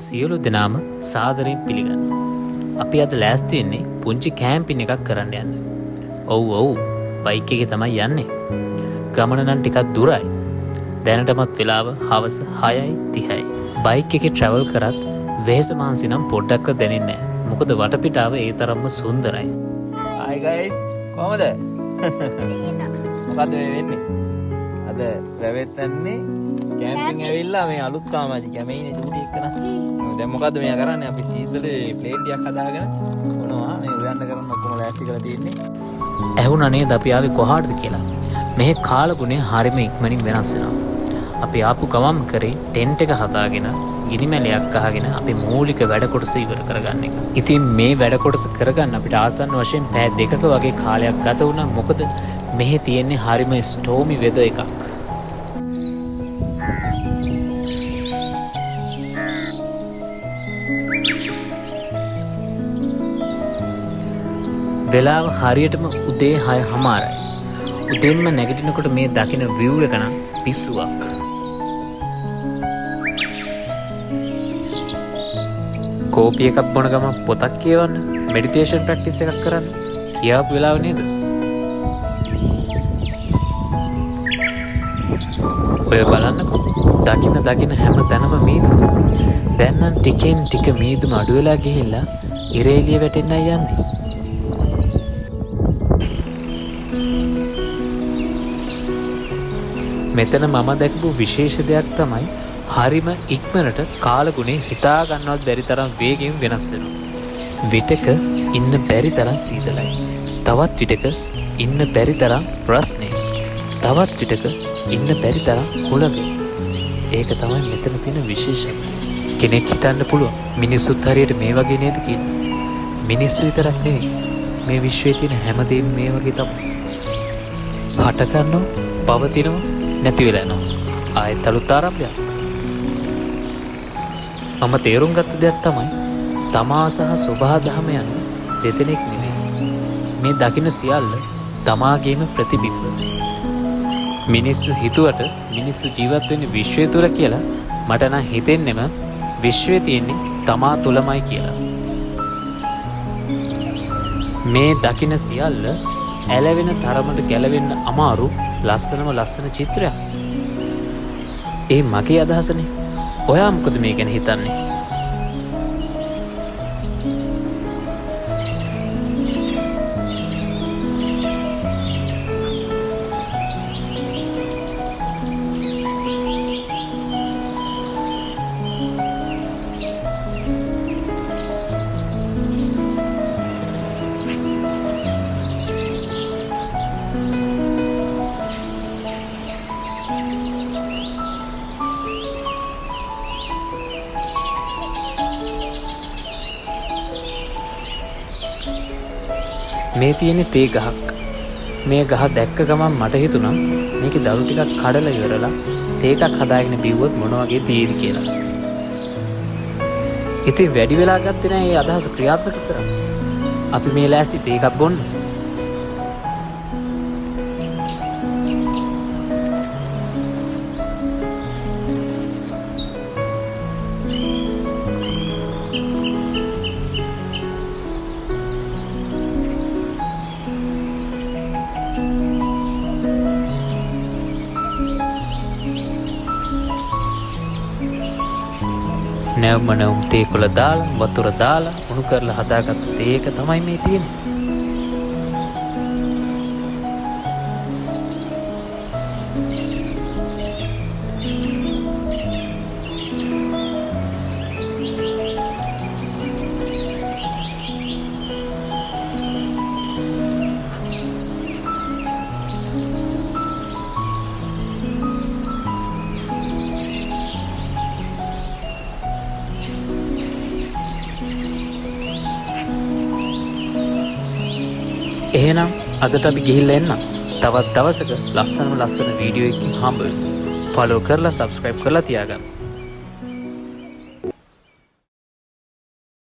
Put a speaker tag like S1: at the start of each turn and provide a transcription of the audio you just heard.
S1: සියලු දෙනාම සාදරයෙන් පිළිගන්නවා. අපි අද ලෑස්ති වෙන්නේ පුංචි කෑම්පින් එකක් කරන්න යන්න. ඔව් ඔව්, බයික් එකේ තමයි යන්නේ. ගමන නම් ටිකක් දුරයි. දැනටමත් වෙලාව හවස 6:30යි. බයික් එකේ ට්‍රැවල් කරත් වෙහෙස මහන්සි නම් පොඩ්ඩක්වත් දැනෙන්නේ නැහැ. මොකද වටපිටාව ඒ තරම්ම සුන්දරයි.
S2: හායි ගයිස්, කොහමද? මොකද්ද මේ වෙන්නේ? අද වැවෙත් යන්නේ කැම්පින් ඇවිල්ලා මේ අලුත් සමාජිකයා මේ ඉන්නේ චූටි එක්කන. දැන් මොකද්ද මෙයා කරන්නේ? අපි සීතලේ ප්ලේට් ටිකක් හදාගෙන මොනවා මේ උයන්න කරන්න ඔක්කොම ලෑස්ති කරලා තියෙන්නේ.
S1: ඇහුණා නේද අපි ආවේ කොහාටද කියලා? මෙහි කාලගුණය හරිම ඉක්මනින් වෙනස් වෙනවා. අපි ආපු ගමන්ම කරේ ටෙන්ට් එක හදාගෙන ගිනි මැලයක් ගහගෙන අපේ මූලික වැඩ කොටස ඉවර කරගන්න එක. ඉතින් මේ වැඩ කොටස කරගන්න අපිට ආසන්න වශයෙන් පැය දෙකක වගේ කාලයක් ගත වුණා. මොකද මෙහි තියෙන්නේ හරිම ස්ටෝමි වෙදර් එකක්. වෙලාව හරියටම උදේ 6:30යි. උදෙන්ම නැගිටිනකොට මේ දකින විව් එක නම් පිස්සුවක්. කෝපි එකක් බොන ගමන් පොතක් කියවන්න, මෙඩිටේෂන් ප්‍රැක්ටිස් එකක් කරන්න කියාපු වෙලාව නේද? ඔය බලන්නකෝ, දකින දකින හැම තැනම මීදුම. දැන් නම් ටිකෙන් ටික මීදුම අඩු වෙලා ගිහිල්ලා ඉර එළිය වැටෙන්නයි යන්නේ. මෙතන මම දැකපු විශේෂ දෙයක් තමයි හරිම ඉක්මනට කාලගුණේ හිතා ගන්නවත් බැරි තරම් වේගයෙන් වෙනස් වෙනවා. විටක ඉන්න බැරි තරම් සීතලයි. තවත් විටක ඉන්න බැරි තරම් රස්නේ. තවත් විටක ඉන්න බැරි තරම් හුළඟයි. ඒක තමයි මෙතන තියෙන විශේෂත්වය. කෙනෙක් හිතන්න පුළුවන් මිනිස්සුත් හරියට මේ වගේ නේද කියලා. මිනිස්සු විතරක් නෙවෙයි, මේ විශ්වයේ තියෙන හැමදේම මේ වගේ තමයි. හට ගන්නවා, පවතිනවා, නැති වෙලා යනවා. ආයෙත් අලුත් ආරම්භයක්. මම තේරුම් ගත්ත දෙයක් තමයි තමා සහ සොබා දහම යනු දෙදෙනෙක් නෙමෙයි. මේ දකින සියල්ල තමාගේම ප්‍රතිබිම්බ. මිනිස්සු හිතුවට මිනිස්සු ජීවත් වෙන්නේ විශ්වය තුල කියලා මට නම් හිතෙන්නෙම විශ්වය තියෙන්නේ තමා තුළමයි කියලා. මේ දකින සියල්ල ඇලවෙන තරමට ගැලවෙන්න අමාරු ලස්සනම ලස්සන චිත්‍රයක්. ඒ මගේ අදහසනේ. ඔයා මොකද මේ ගැන හිතන්නේ? මේ තියෙන්නේ තේ ගහක්. මේ ගහ දැක්ක ගමන් මට හිතුණා මේකේ දළු ටිකක් කඩලා ඉවරලා තේ එකක් හදාගෙන බිව්වොත් මොන වගේ තේද කියලා. ඉතින් වැඩි වෙලා ගත්තේ නෑ මේ අදහස ක්‍රියාත්මක කරන්න. අපි මේ ලෑස්ති තේ එකක් බොන්න. නැවුම නැවුම් තේ කොළ දාලා වතුර දාලා උණු කරලා හදාගත්ත තේ එක තමයි මේ තියෙන්නේ. එහෙනම් අදට අපි ගිහිල්ලා එන්නම්. තවත් දවසක ලස්සනම ලස්සන වීඩියෝ එකකින් හම්බ වෙමු. ෆලෝ කරලා සබ්ස්ක්‍රයිබ් කරලා තියාගන්න.